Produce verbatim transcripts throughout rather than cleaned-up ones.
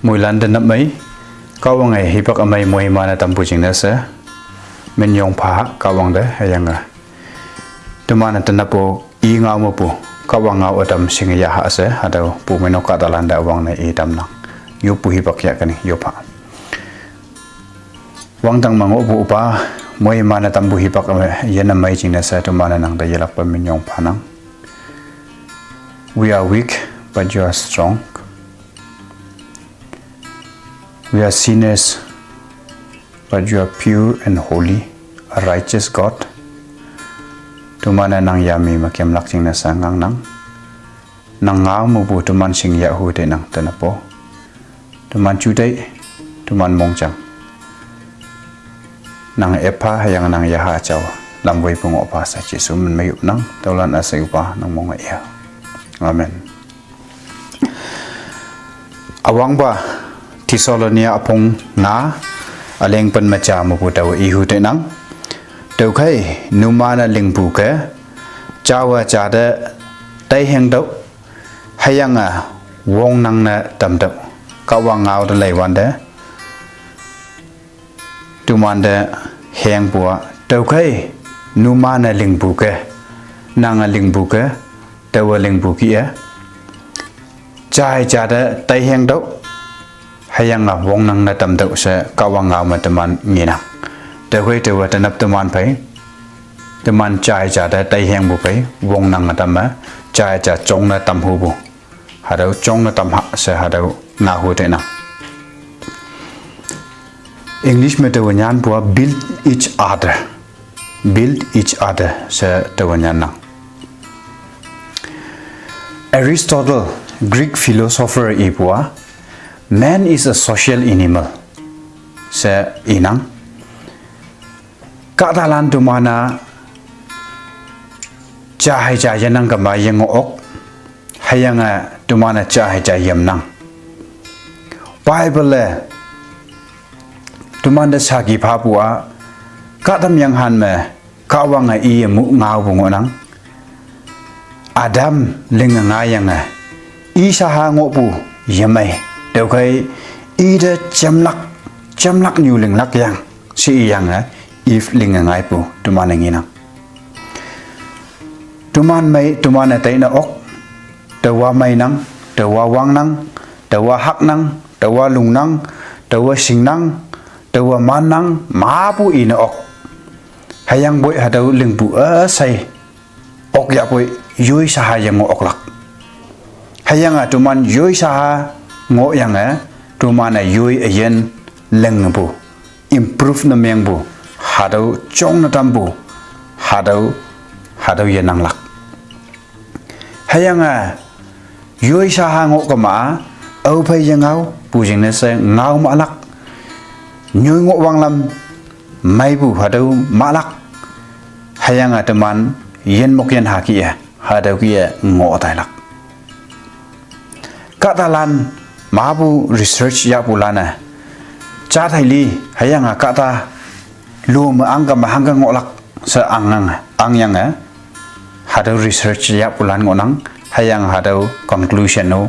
Moilan te nap mei, Kahwang e hipak amei moiman a tampu jingne she, minyong pha Kahwang te hüyange teman-e tenap-o i ngao mepu, Kahwang ngao ütam shinge yah ha she, hatüo pu meinok kahtalan te üwangne i tamnang. Yoppu hipak yah kani yop ha. Wangdang me ngohpu Üpa, moiman a tampu hipak me yinne mei jingne she teman-e nang te yelakpe minyong phanang. We are weak, but you are strong. We are sinners, but you are pure and holy, a righteous God. Teman-e nang yami me kemlak jingne she ngangnang. Nang ngao mepu teman shing yahhu teinang tenap-o. Teman juteih, teman mongjang. Nang epha hüyange nang yaha jao, lamweipu ngoh pha she Jesu min me yopnang, tüolan üshei Üpa nang mong-e ya. Amen. Üwangpa Thessalonia üpong nga, üleng pen me ja mepu taowe ihu teinang. Tüokhei numan-e lingpu ke, jaowe ja te teihengtüoh, hüyange wongnangne tamtüoh. Kahwang ngao te leiwante, temante hengpu-a, tüokhei numan-e lingpu ke, nange lingpu ke, taowe lingpu kih-e, jai ja te teihengtüoh, hüyange wongnangne tamtüoh she Kahwang ngao me teman ngenang. Tüokhei taowe tenap teman phei, teman jai ja te teihengpu phei wongnangne tamme, jai ja jongne tamhupu, hatüo jongne tam ha she hatüo ngaohu teinang. English me taowe nyanpu-a build each other, build each other she taowe nyannang. Aristotle, Greek philosopher ipu-a, man is a social animal she inang. Kahtalan teman-a ja hei ja yenang kema yengoh ok, hüyange teman-e ja hei ja yemnang. Bible-e temante saki phapu-a, kahtamyenghan me Kahwange iye mu ngaopu ngohnang. Adam linge ngaiyange, i shaha ngohpu yemei, tüokhei ite jamlak, jamlaknyu linglak yang she iyange, Eve linge ngaipu teman-e ngenang. Teman mei teman-e teine ok, taowa meinang, taowa wangnang, taowa haknang, taowa lungnang, taowa shingnang, taowa mannang, mapu ine ok. Hüyangpoi hatüo lingpu üshei ok yahpoi yoi shaha yengoh oklak. Hüyange teman yoi shaha ngohyange, teman-e yoi üyin lingpu, improve ne mengpu, hatüo jongne tampu, hatüo, hatüo yenanglak. Hüyange yoi shaha ngoh kema, aophei yengao pu jingne she ngao mahlak. Nyoi ngoh wanglam meipu hatüo mahlak. Hüyange teman yinmok yinha kih-e, hatüo kih-e ngoh tailak. Kahtalan mapu research yahpulan-e, ja thei li, hüyange kahta lu me angke me hangke ngohlak she angnang, angyange, hatüo research yahpulan ngohnang, hüyange hatüo conclusion-o,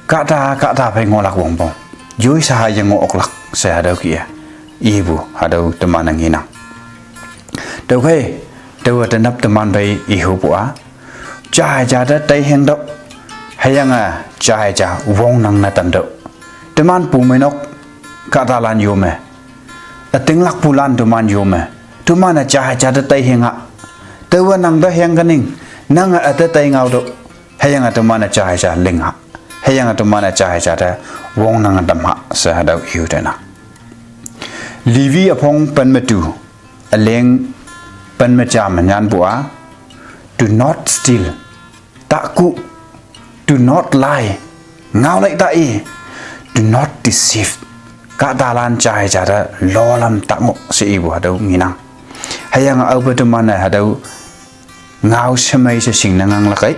kahta kahta phei ngohlak wongpong, yoi shaha yengoh oklak she hatüo kih-e ipu hatüo teman-e ngenang. Tüokhei, taowe tenap teman phei ihupu-a, jai ja te teihengtüoh, hüyange jai ja wongnangne tamtüoh. Teman pu meinok kahtalan yo me, ütinglakpulan teman yo me, teman-e jai ja te teiheng ha. Taowe nang te heng kening, nange üte tei ngaotüoh, hüyange teman-e jai ja ling ha, hüyange teman-e jai ja te wongnangne tam ha she hatüo ihu teinang. Levi üpong pen me tu, üleng pen me ja me nyanpu-a, do not steal, taku, do not lie, ngao lai ta i, do not deceive, kahtalan jai ja te lolam ta ngoh she ipu hatüo ngenang. Hüyange aope teman-e hatüo ngao shemei she shingne nganglak ei.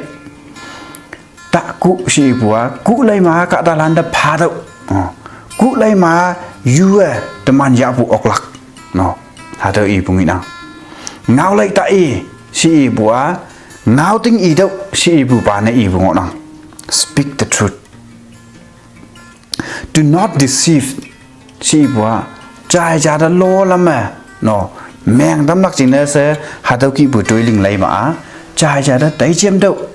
Taku she ipu-a, ku lei ma kahtalan te phatüoh. Oh. Ku lei ma yue teman yahpu oklak. No. Hatüo ipu ngenang. Ngao lai ta i she ipu-a, ngao ting itüoh she ipu pa ne ipu ngohnang. Speak the truth. Do not deceive. Shi ipu a, jai ja te lo lam me, no, meng tamlak jingne she, hatüo kihpu toi ling lei ma a, jai ja te taijem tüoh,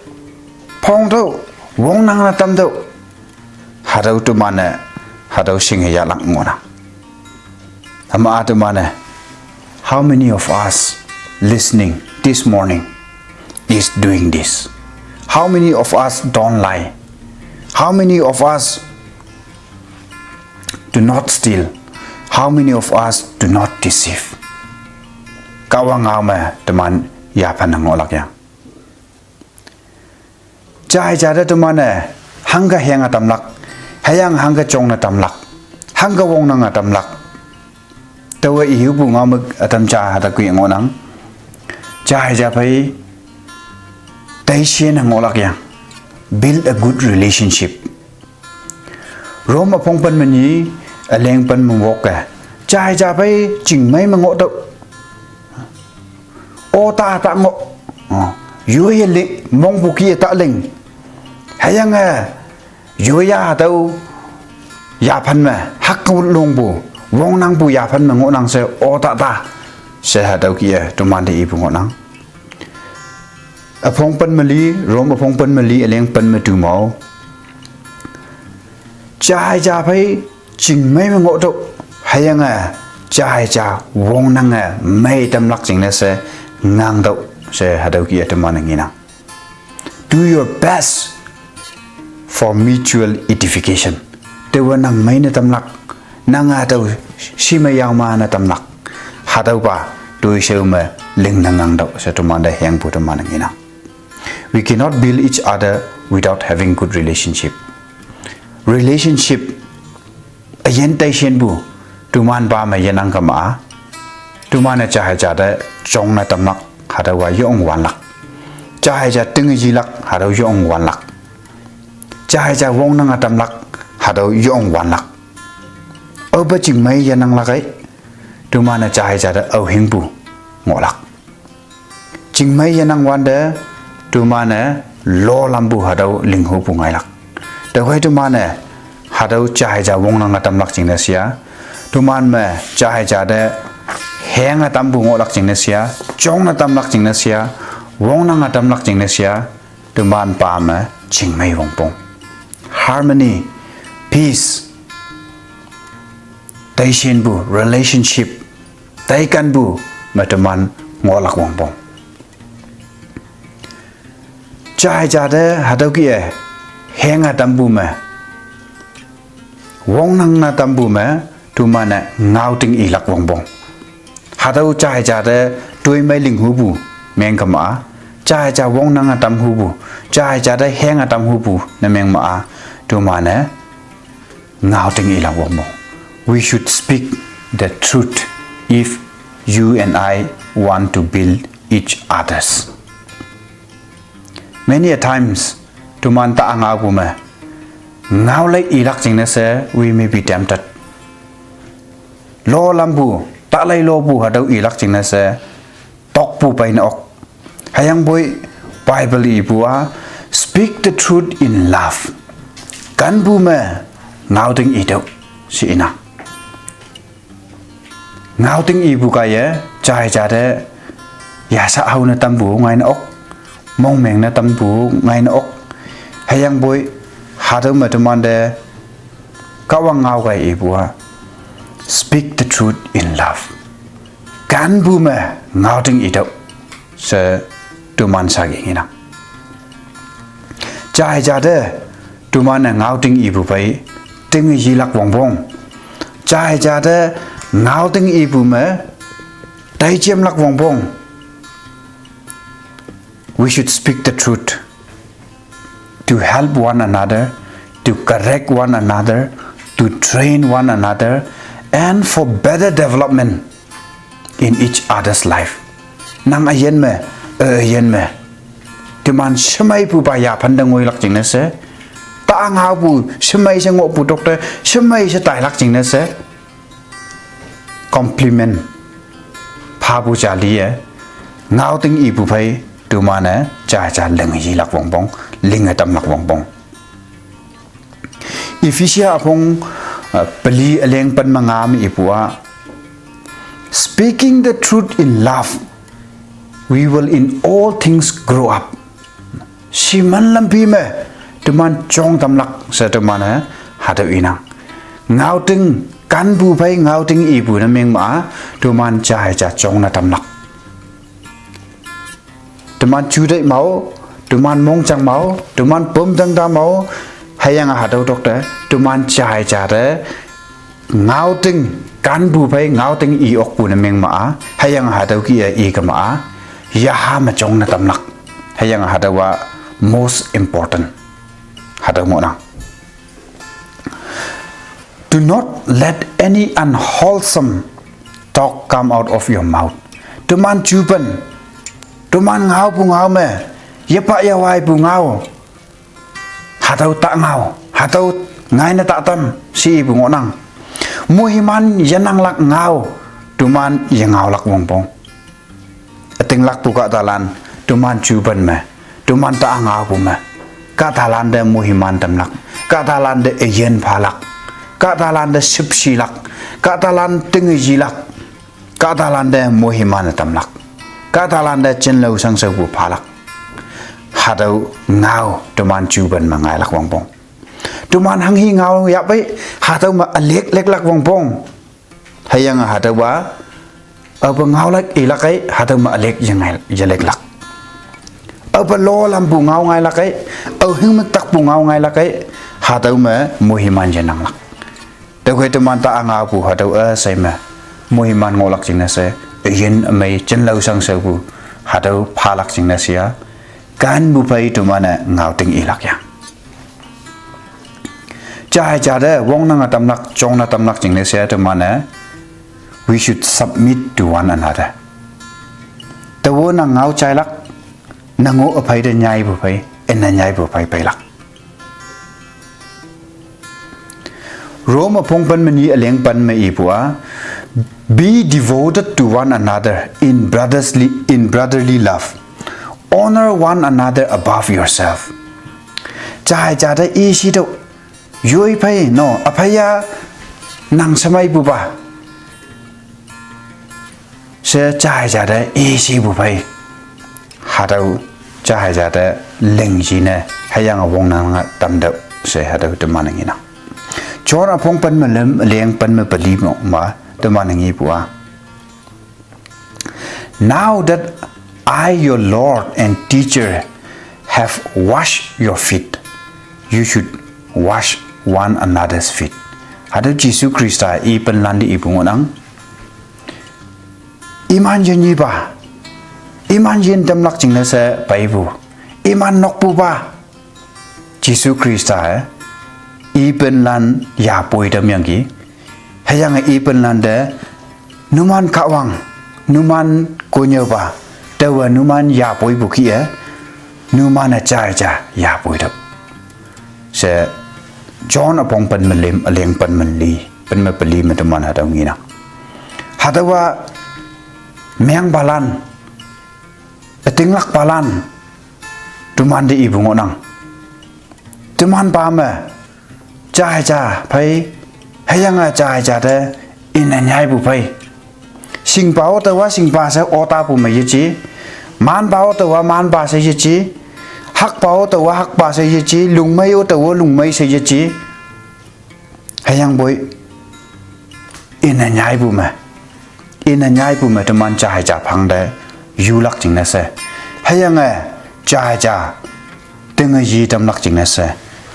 phong tüoh, wongnang ne tam tüoh. Hatüo teman-e, hatüo shinge yahlak ngohnang. Hüma-a teman-e, how many of us listening this morning is doing this? How many of us don't lie? How many of us do not steal? How many of us do not deceive? Kahwang ngao me teman yaphan ne ngohlak yang. Jai ja te teman-e hangke henge tamlak, hüyange hangke jongne tamlak, hangke wongnange tamlak. Taowe ihupu ngao me ütam ja hatüo kih ngohnang. Jai ja phei, taishe ne ngohlak yang. Build a good relationship. Rome üpong pen me nyi, üleng pen me wok-e, jai ja phei chingmei me ngoh tüoh. O ta ta ngoh. O, yoiye li mongpu kih-e ta ling. Hüyange, yoiya hatüo yaphan me, hak longpu, wongnangpu yaphan me ngohnang she o ta ta. She hatüo kih-e, temante ipu ngohnang. Üpong pen me li, Rome üpong pen me li, üleng pen me tu mao. Jai ja phei, chingmei me ngoh tüoh, hüyange, jai ja wongnange mei tamlak jingne she, ngang tüoh, she hatüo kih-e teman-e ngenang. Do your best for mutual edification. Taowe nang mei ne tamlak, nang hatüo shime yao ma ne tamlak. Hatüopa, toishao me lingne ngang tüoh, she temante hengpu teman-e ngenang. We cannot build each other without having good relationship. Relationship, üyin taishenpu, teman pa me yenang kema-a, teman-e jai ja te jongne tamlak, hatüowa yong wanlak. Jai ja tinge yilak, hatüo yong wanlak. Jai ja wongnange tamlak, hatüo yong wanlak. Aope chingmei yenang lak ei, teman-e jai ja te aohingpu ngohlak. Chingmei yenang wante, teman-e lo lampu hatüo linghupu ngailak. Tüokhei teman-e, hatüo jai ja wongnange tamlak jingne she a, teman me jai ja te henge tampu ngohlak jingne she a, jongne tamlak jingne she a, wongnange tamlak jingne she a, teman pa me chingmei wongpong. Harmony, peace, taishenpu, relationship, taikanpu me teman ngohlak wongpong. Jai ja te hatüo kih-e henge tampu me, wongnangne tampu me, teman-e ngaoting ilak wongpong. Hatüo jai ja te toimei linghupu meng kema-a, jai ja wongnange tamhupu, jai ja te henge tamhupu ne meng ma-a, teman-e ngaoting ilak wongpong. We should speak the truth if you and I want to build each others. Many a times, teman ta ngaopu me, ngao lei ilak jingne she, we may be tempted. Lo lampu, ta lei lopu hatüo ilak jingne she, tokpu peine ok. Hüyangpoi Bible ipu a, speak the truth in love. Kenpu me ngaoting itüoh, she inang. Ngaoting ipu kaiye, jai ja te, yasha hao ne tampu ngaine ok, mongmeng ne tampu ngaine ok. Hüyangpoi, hatüo me temante, Kahwang ngao kaiye ipu a, speak the truth in love. Kenpu me ngaoting itüoh, she teman sha ke ngenang. Jai ja te, teman-e ngaoting ipu phei, tinge yilak wongpong. Jai ja te, ngaoting ipu me, taijemlak wongpong. We should speak the truth to help one another, to correct one another, to train one another, and for better development in each other's life. Nang üyin me, üyin me, teman shemeipupa yaphan te ngoilak jingne she, ta ngaopu shemei she ngohpu tokte shemei she tailak jingne she, compliment phapu jali-e, ngaoting ipu phei teman-e jai ja linge yilak wongpong, linge tamlak wongpong. Ephesia üpong Uh, peli aleng pen me nga me ipu a, speaking the truth in love, we will in all things grow up. Shiman lampi me teman chong tamlak she teman-e hatüo inang. Ngaoting kanpu phei ngaoting ipu ne meng ma, teman jaja chong ne tamlak. Teman judai mao, teman mongjang mao, teman pemdang da mao, hüyange hatüo tokte teman jaja te ngaoting kanpu phei ngaoting i okpu ne meng ma, hüyange hatüo kih-e i kema, yaha me chong ne tamlak. Hüyange hatüowa most important hatüo ngohnang. Do not let any unwholesome talk come out of your mouth. Teman jupen, teman ngaopu ngao me, yepa yawaipu ngao, hatüo ta ngao, hatüo ngaine ta tam she ipu ngohnang. Moiman yenanglak ngao teman yengaolak wongpong. Ütinglakpu kahtalan teman jupen me, teman ta ngaopu me, kahtalan te moiman tamlak, kahtalan te üyin phalak, kahtalan te shüpshilak, kahtalan tinge yilak, kahtalan te moiman tamlak, kahtalan te jinlao shangshaopu phalak. Hatüo ngao teman jupen me ngailak wongpong. Teman hanghi ngao yahpei, hatüo me ülek leklak wongpong. Hüyange hatüowa, aope ngaolak ilak ei, hatüo me ülek yengai yeleklak. Aope lo lampu ngao ngailak ei, ao hingmük takpu ngao ngailak ei, hatüo me moiman yenanglak. Tüokhei teman ta ngaopu hatüo üshei me moiman ngohlak jingne she, üyin ümei jinlao shangshaopu hatüo phalak jingne she a, kanpu phei teman-e ngaoting ilak yang. Jaja te wongnange tamlak, chongne tamlak jingne she teman-e, we should submit to one another. Taowe nang ngao jailak, nang-o üphei te nyaipu phei, üne nyaipu phei peilak. Rome üpong pen me nyi üleng pen me ipu a, be devoted to one another in brotherly, in brotherly love. Honor one another above yourself. Jaja te ishitüoh, yoi phei no, üpheiya nang shemeipupa she jaja te ishipu phei, hatüo jaja te lingjine, hüyange wongnange tamtüoh she hatüo teman ngenang. John üpong pen me lüm, üleng pen me peli me ma teman ngepu a, now that I, your Lord and teacher, have washed your feet, you should wash one another's feet. Hatüo Jesu Khrista ipenlan te ipu ngohnang. Iman yenyipa, iman yin tamlak jingne she peipu, iman nokpupa, Jesu Khrista-e ipenlan yapoi tamyangki. Hüyange ipenlan te, numan Kahwang, numan konnyüopa, taowe numan yapoipu kih-e, numan-e jaja yapoi tüoh she John üpong pen me lüm, üleng pen me li, pen me peli me teman hatüo ngenang. Hatüowa mengpalan, ütinglakpalan, teman te ipu ngohnang. Teman pa me jaja phei, hüyange jaja te ine nyaipu phei. Shingpa-o taowa shingpa she otapu me yeje. Manpa-o taowa manpa she yeje. Hakpa-o taowa hakpa she yeje. Lungmei-o taowa lungmei she yeje. Hüyangpoi, ine nyaipu me, ine nyaipu me teman jaja phang te yulak jingne she, hüyange jaja tinge yi tamlak jingne she,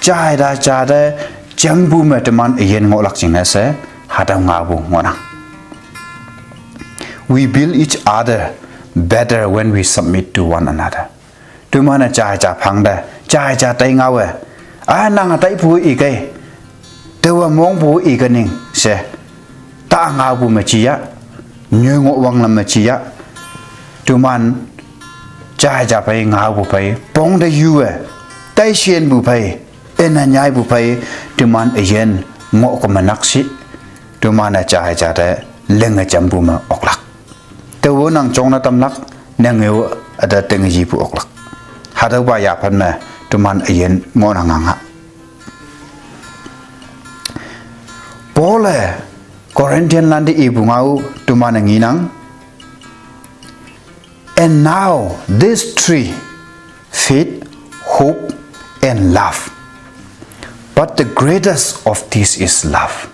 jaja te jampu me teman üyin ngohlak jingne she, hatüo ngaopu ngohnang. We build each other better when we submit to one another. Teman-e jaja phang te, jaja tai ngaowe, a nange taipu ikei, taowe mongpu ikening she, ta ngaopu me jiya, nyoi ngoh wanglam me jiya, teman jaja phei ngaopu phei pong te yuwe, taishinpu phei, üne nyaipu phei, teman üyin ngoh keme nakshih, teman-e jaja te linge jampu me oklak. Taowe nang chongne tamlak, nange-o üte tinge yipu oklak. Hatüopa yaphan me teman üyin ngohnang ngange. Paul e Corinthian lante ipu ngao teman-e ngenang. And now these three: faith, hope, and love. But the greatest of these is love.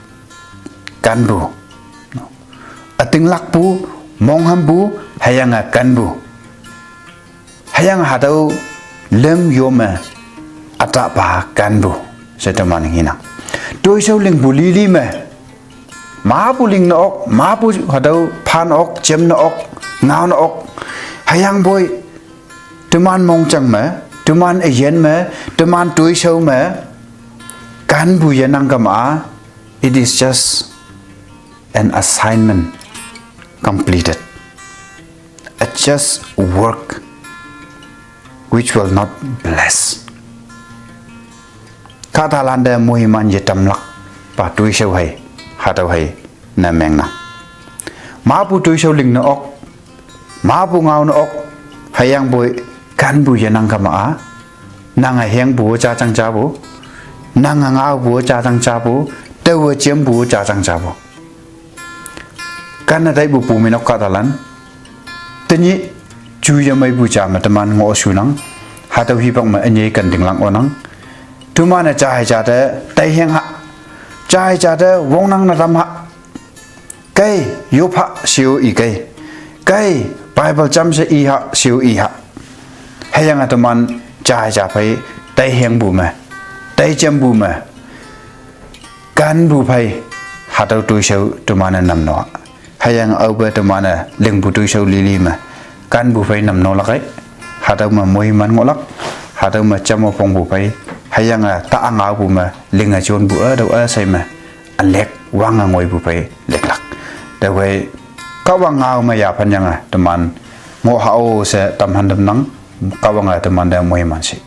Kanpu. Ütinglakpu, monghampu, hüyange kanpu. Hüyange hatüo lüm yo me ütahpa kanpu she teman-e ngenang. Toishao lingpu lili me, mapu ling ne ok, mapu hatüo phan ok, jem ne ok, ngao ne ok. Hüyangpoi teman mongjang me, teman üyin me, teman toishao me kanpu yenang kama-a, it is just an assignment completed. A just work which will not bless. Kahtalante moiman yetamlakpa toishao hei, hatüo hei ne mengnang. Mapu toishao ling ne ok, mapu ngao ne ok, hüyangpoi kanpu yenang kama-a, nange hengpu jajang japu, nange ngaopu jajang japu, taowe jempu jajang japu. Kanne taipu pumeinok kahtalan, tenyih ju yemeipu ja me teman ngohshunang. Hatüo hipak me ünyei kentinglak ngohnang. Teman-e jai ja te taiheng ha, jai ja te wongnang ne tam ha, kei yop ha she-o ikei, kei Bible jamshe i ha she-o i ha. Hüyange teman jai ja phei taihengpu me, taijempu me, kanpu phei, hatüo toishao teman-e namno ha. Hüyange aope teman-e lingpu toishao lili me kanpu phei namno lakkei. Hatüo me moiman ngohlak, hatüo me jamo pongpu phei, hüyange ta ngaopu me linge jonpu-a tüo üshei me ülek wange ngoipu phei liklak. Tüokhei Kahwang ngao me yaphanyange teman ngoh ha-o she tamhan tamnang. Kahwange temante moiman shi.